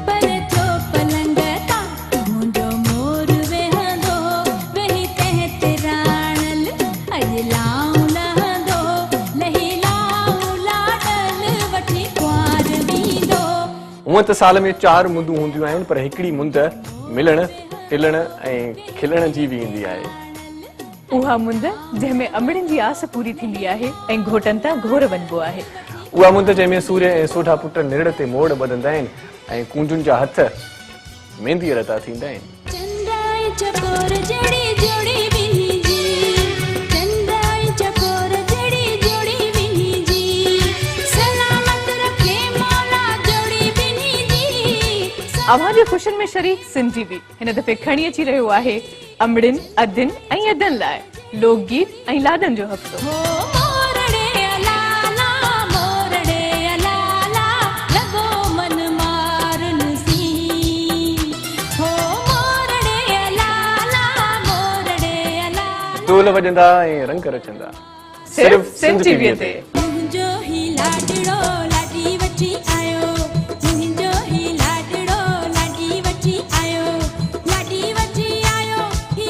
پر ٿيو پلنگ تان منهنجو مور ويهندو، ويهي تنهن تي راڻل اڄ لائون لهندو، لهي لائون لاڏل وٺي ڪنوار ويندو. هونئن ته سال ۾ چار مندون هونديون آهن پر هڪڙي مند ملڻ، ٽلڻ ۽ کلڻ جي به ايندي آهي. اها مند جنهن ۾ امڙين جي آس پوري ٿيندي آهي ۽ گهوٽن تان گهور وڃبو آهي. اها مند جنهن ۾ سورهيه ۽ سوڍا پٽ نرڙ تي موڙ ٻڌندا آهن ۽ ڪونجن جا هٿ مينديء رتا ٿيندا آهن. چنڊ ۽ چڪور جهڙي جوڙي ٻنهي جي، چنڊ ۽ چڪور جهڙي جوڙي ٻنهي جي، سلامت رکي مولا جوڙي ٻنهي جي. اوهان جي خوشين ۾ شريڪ سنڌ ٽي وي هن دفعي کڻي اچي رهيو آهي امڙين، ادين ۽ ادن لاء لوڪ گيت ۽ لاڏن جو هفتو. هو مورڙي الالا، مورڙي الالا، لڳو من مارن سين. هو مورڙي الالا، مورڙي الالا. دهل وڄندا ۽ رنگ رچندا صرف سنڌ ٽي وي تي.